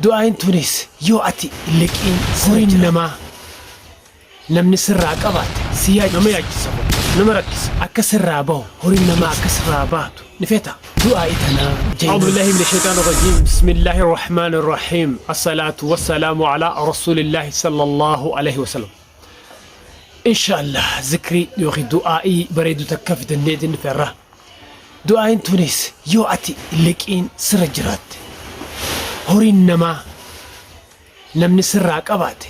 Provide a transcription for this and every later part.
Du'aayin tunis yoo ati liqiin horiin namaa namni sirraa qabaate si yaachisa. Nama yaachisa kun nama rakkisa. Akka sirraa bahu horiin namaa akka sirraa baatu ni feeta. Du'aa'i tanaa أعوذ بالله من الشيطان الرجيم بسم الله الرحمن الرحيم الصلاة والسلام على رسول الله صلى الله عليه وسلم Inshallah zikrii yookiin du'aa'ii bareedu takka fidanneetiin dhufeerra. Du'aa'iin tunis yoo ati liqiin sirra jiraatte horiin namaa namni sirraa qabaate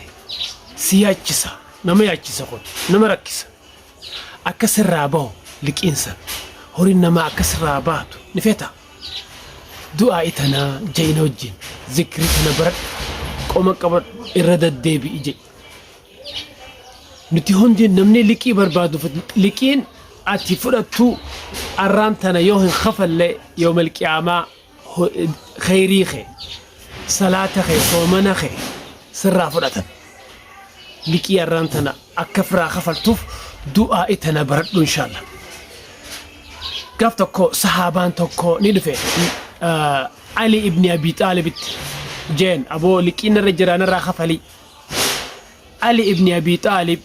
si yaachisa nama yaachisa kun nama rakkisa akka sirraa bahu liqiin san horiin namaa akka sirraa baatu ni feeta. Du'aa'i tanaa ja'ina wajjin zikrii tana baradhu qoma qabadhu irra deddeebi'i jedhi. Nuti hundi namni liqii barbaadu liqiin ati fudhattu arraan tana yoo hin kafalle yoomal qiyaamaa kheyrii kee salaata kee soomana kee sirraa fudhatan. Liqii arraan tana akka firaa kafaltuuf du'aa'i tana baradhu inshallah. Gaaf tokko sahaabaan tokko ni dhufe Ali ibni Abi Xaalibitti jeen aboo liqiin narra jiraa narraa kafalii. Ali ibni Abi Xaalib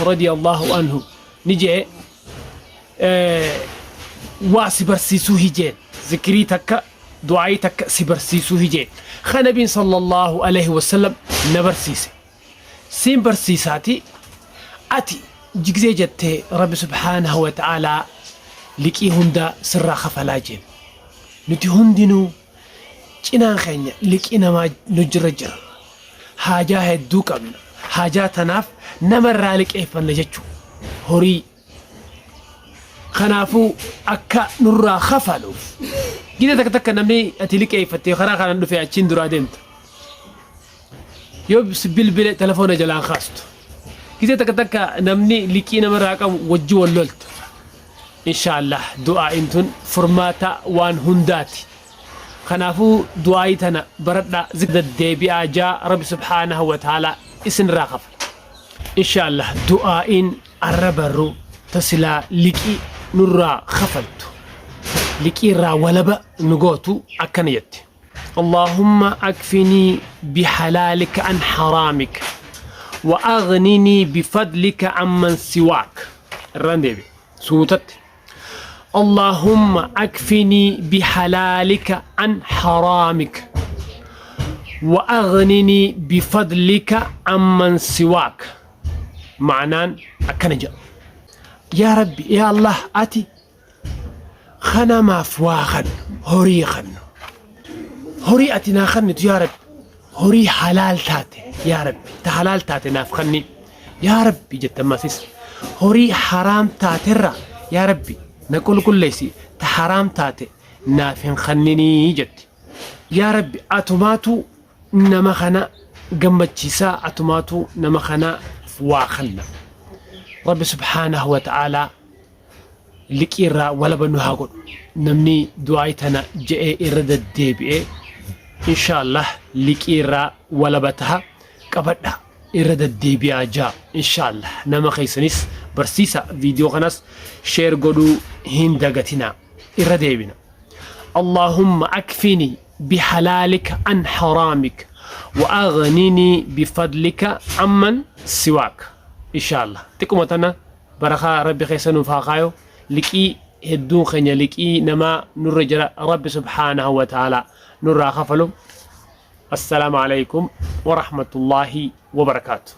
radiyallahu anhu ni jee waa si barsiisuu hijeen zikrii takka du'aayii takka si barsiisuu hijeen ka nabiin sallallahu alaihi wasallam na barsiise siin barsiisaati ati jigzee jettee rabbi subhaanahu wa ta'aalaa liqii hunda sirraa kafalaa jeen nuti hundinuu Cinaan keenya liqii namaa nu jira jira. Haajaa hedduu qabna. Haajaa tanaaf nama irraa liqeeffanna jechuu. Horii. Kanaafuu akka nurraa kafaluuf. Gita takka takka namni ati liqeeffatte karaa kanaan dhufee achiin duraa deemta. Yoo bilbile telefoona jalaan kaastu. Gita takka takka namni liqii namarraa qabu wajji wal loltu. Inshaallah du'aa'iin tun furmaata waan hundaati. Kanaafuu du'aa'ii tana baradhaa deddeebi'aa jaa Rabbi subhaanahu wa ta'aalaa isinirraa kafala. Inshaallah du'aa'iin arra barru ta silaa liqii nurraa kafaltu liqii irraa walaba nu gootu akkana jetti. Allaahumma akfinii bihalaalika an haraamika wa aghnini bifadlika amman siwaak. Irraan deebi'e suutatti. Allaahumma akfinii bihalaalika an haraamika wa aghnini bifadlika amman siwaak. Ma'anaan akkana jedha. Yaa Rabbi, yaa Allah, ati ka namaaf waa kannu, horii kannu. Horii ati naa kannitu yaa Rabbi, horii halaal taate yaa Rabbi, ta halaal taate naaf kanni. Yaa Rabbi jette ammasis horii haraam taaterraa yaa Rabbi na qulqulleessi ta haraam taate naaf hin kanninii jetti. Yaa Rabbi atumaatu nama kana gammachiisaa atumaatu nama kana waa kanna. Rabbi subhaanahu wa ta'aalaa liqii irraa walaba nu haa godhu. Namni du'aa'ii tana je'ee irra deddeebi'ee inshaallah liqii irraa walaba taha qabadha irra deddeebi'aa jaa inshaallah nama keessanis barsiisa viidiyoo kanas sheer godhuu hin dagatinaa irra deebina. Allahumma akfini bihalaalika an haraamik wa aghnini bifadlika amman siwaak inshaallah xiqquma tana Barakaa rabbi keessa nuuf haa kaayu liqii hedduun keenya liqii namaa nurra jira rabbi subhaanahu wa ta'ala nurraa kafalu assalaamu alaikum warahmatullaahi wabarakaatu.